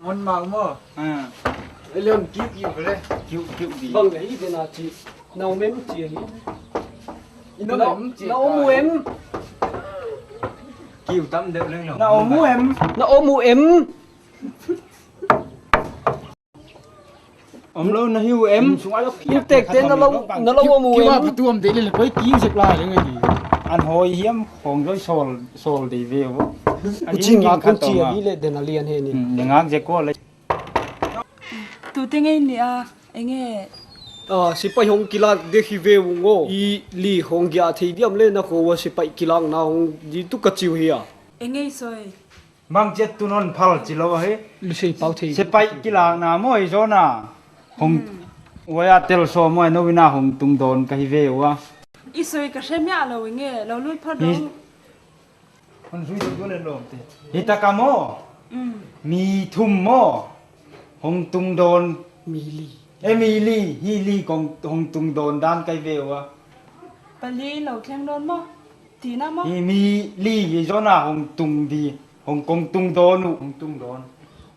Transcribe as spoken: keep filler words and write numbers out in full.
On mau maw? Ah. Leon kiu kiu le. Kiu kiu di. Bang le hi dena ci. Na om em ci hi. I na om em ci. Na om uh em? Kiu tam deuh leng lo. Na om uh em? Na om uh em? Om lo na hi uh em? Inn tekte na lo, na lo om uh em? Kiu a patu om deuh le le koi kiu zek lai leng a di. An hoi hiam khong zoi sol, sol dei ve uh. U Cing ngak kon ci a hi le den a lian he ni. Hmm, ngak zek ko le. Tute ngei ni a, enge? Ah, sipai hong kilak dek hi ve ung aw. I li hong giah thei diam le na kho ua sipai kilakna hong di tu ka ciu hi a. Engei soi. Mang ciat tu non phal ci lo a hi. Lu sei pau thei. Sipai kilakna maw i zawn a. Hong uai a tel saw maw i no ina hong tung dawn ka hi ve ua. I soi ka hre miah lo enge, lo lut phot lo. Hon zui deuh deuh le lawmte. Hi taka maw? Mm. Mi thum maw? Hong tung dawn. Mi li. E mi li, hi li kong hong tung dawn dan kai ve ua. Pali lo thleng dawn maw? Tina maw? Hi mi li hi zawn a hong tung di. Hong kong tung dawn uh, hong tung dawn.